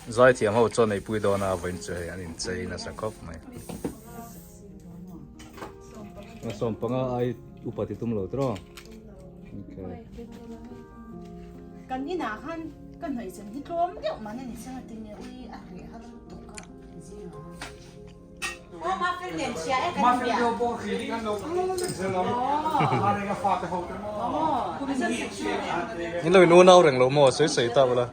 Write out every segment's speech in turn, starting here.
Zaithiam ho chuan neihpui dawn a vawiin chu hei an inchei nasa khawp mai. Sawmpanga ai upa ti tum lo tiraw? Okay. Kan inah khan ka hnawih chen hi tlawm deuh man a ni sanga tinge ui a reh har lutuk a zingah khan. In lo in unau reng lo maw sawi sawi ta ula.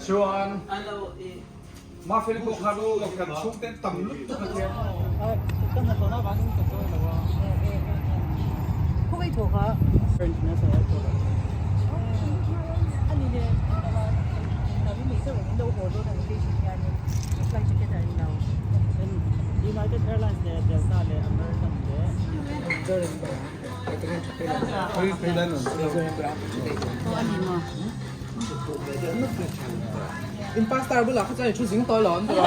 Chuan Mafeli pawh khan u kan chhungte tam lutuk a tia. United Airlines leh Delta leh American leh. In pastor bulah kha chuan i thu zing tawh lo an ti a.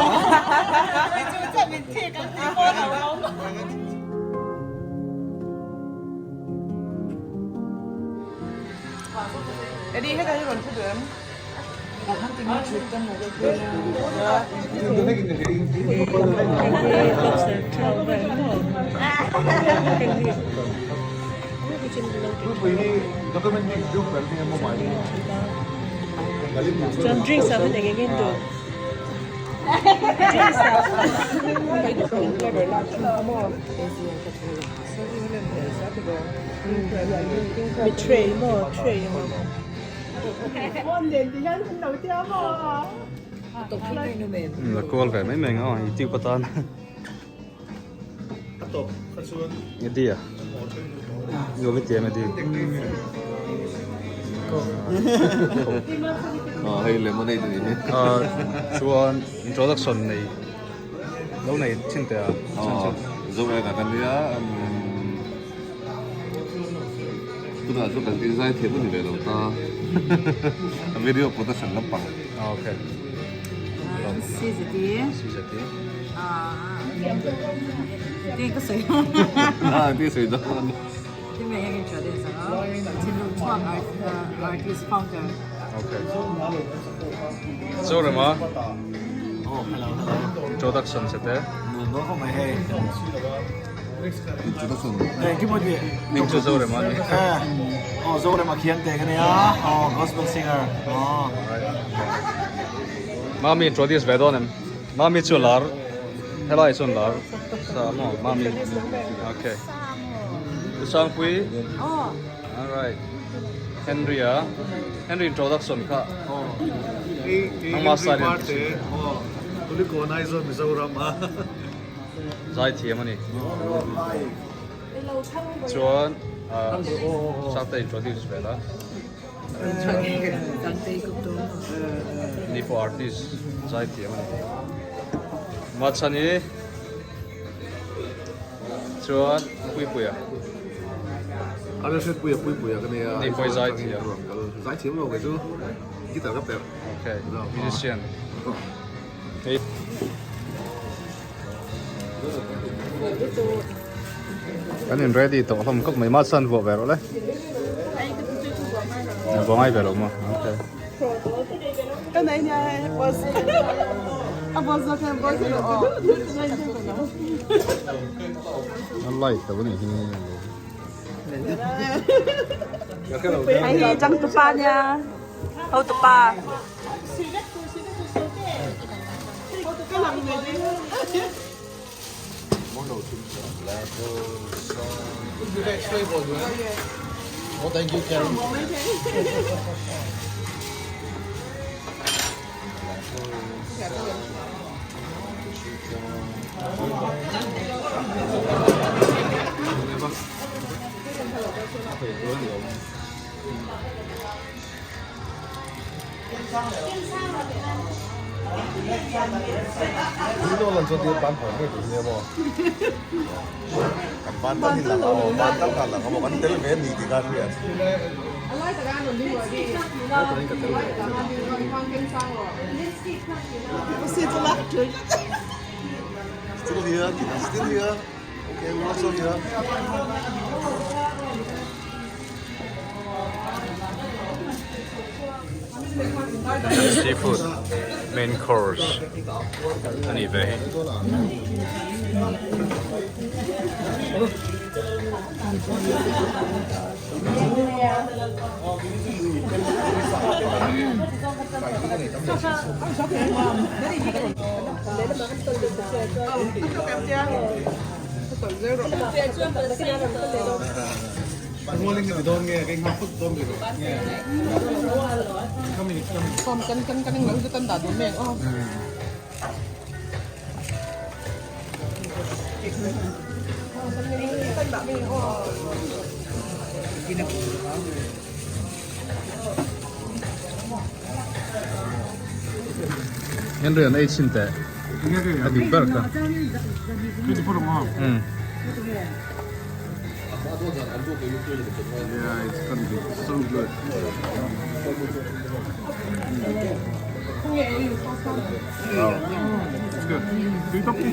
Eddie hetah hi rawn thu duh em? La kual ve mai mai ang youtube atan Eddie a Yo vi tiam Eddie Ah hei lemonade ni hi chuan introduction nei lo nei thin teh a zo e ka kan nia Tunah chu kan inzai thiam a ni ve lo ta. A video production lampang. Ah okay. CZT. CZT. Ah. Ti ka sawi. Ah ti sawi dawn. Ti me yang introduce ang. Thinlung chhuak art artist founder. Okay. Zorema. Oh hello hello. Introduction sete. No no mai hei. Hming chu Zorema a ni. Aw Zorema khian teh ka nia aw gospel singer aw. Mami introduce ve dawn em? Mami chu lar helai chuan lar sa maw Mami okay. U Sangpui alright Henry a Henry introduction kha nangma style in Kulikawn Aizawl Mizoram a. Zaithiam a ni. Chuan Sangte introduce vel a. Ni pawh artist zaithiam a ni. Machhani chuan Puipuia. Arya Hriatpuia Puipuia ka nia. Ni pawh zaithiam. Zaithiam lo kei chu guitar ka perh. Okay, musician. Kan in ready tawh hlawm khawp mai mah chuan vuah ve rawh le vuah ngai ve lo maw okay a light lo a nih hi Hei hi changtupa nia hotupa. Oh thank you Karen. lan chuan ti ban phah ngei tur nia maw. Kan ban tal hi lang a maw ban tal kha lang a maw kan tel ve a ni tih kha a hriat. Still here, still here. Okay, we're also here. Seafood main course a nih ve hi. Henry an ei chhin teh a dik ber ka. Yeah, it's gonna be so good.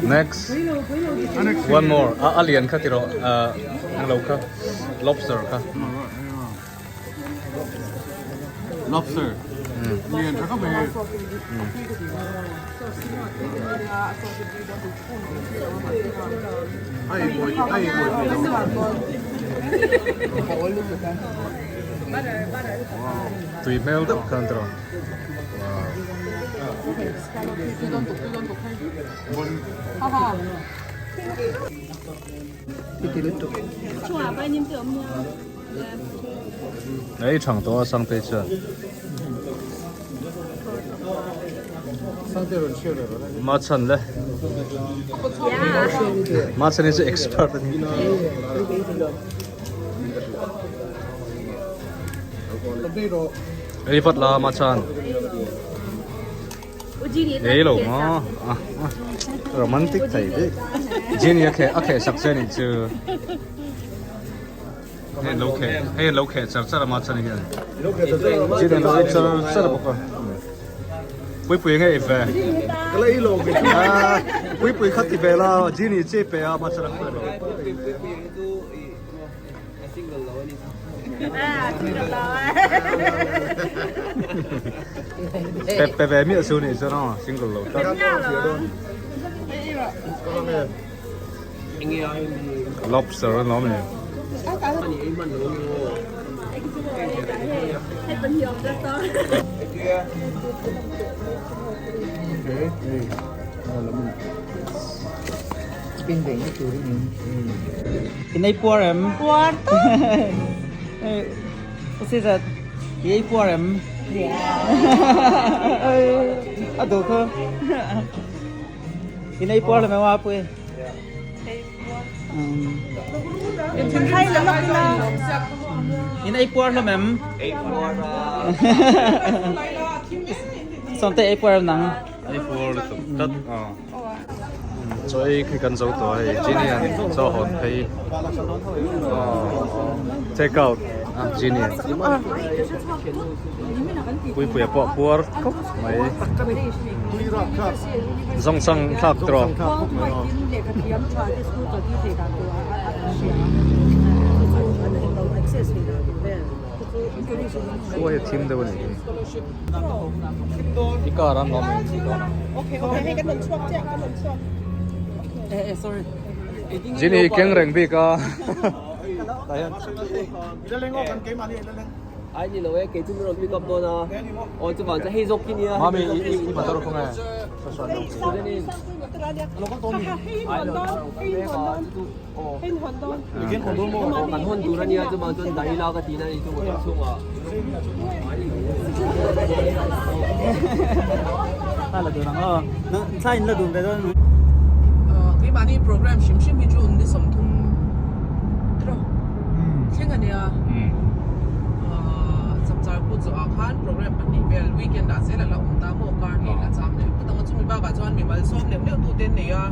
Next. One more. A a lian kha ti rawh. Ang lo kha. Lobster kha. Lobster. Lian tha khawp mai hei. Ai mawi ai mawi thei lo. Tui hmel deuh khan ti rawh. Ei thang tawh a Sangtei chuan. Machhan le. Machhan hi chu expert a ni. Ei vat la Machhan. Ei lo maw romantic thei daih. Jenny a kheh a kheh sak che nih chu. Hei an lo kheh hei an lo kheh char char a Machhan hian. Jenny an lo ei char char bawk a. Puipui nge i ve? Ka la ei lo ke chu. Puipui kha ti ve la Jenny che pe a Machhan a kheh lo. Pe pe ve miah chu nih chuan aw single lo tlat. Lobster an awm ni. In ei puar em? Puar tawp! U Caesar, i ei puar em? A duh kha. In ei puar lo mai pui. In ei puar hlawm em? Ei puar a. Sawmte ei puar em nang? Ei puar lutuk tlat. Chaw ei khi kan zo tawh a hei Genie an chaw hawn phei take out a Genie Puipuia pawh a puar khawp mai zawngchhang thlak tawh Khua hi a thim deuh a nih hi. I car an lawm em tih dawn Jin hi keng reng bik a. Mami i motor kawng e. Keimahni program hrim hrim hi chu ni 30 tiraw thleng a nia chapchar kut. zawhah khan program pahnih vel weekend ah zel a la awm ta maw kar hnih la cham leh phawt ang a chumi bakah chuan mimal sawm neuh neuh tute an nei a.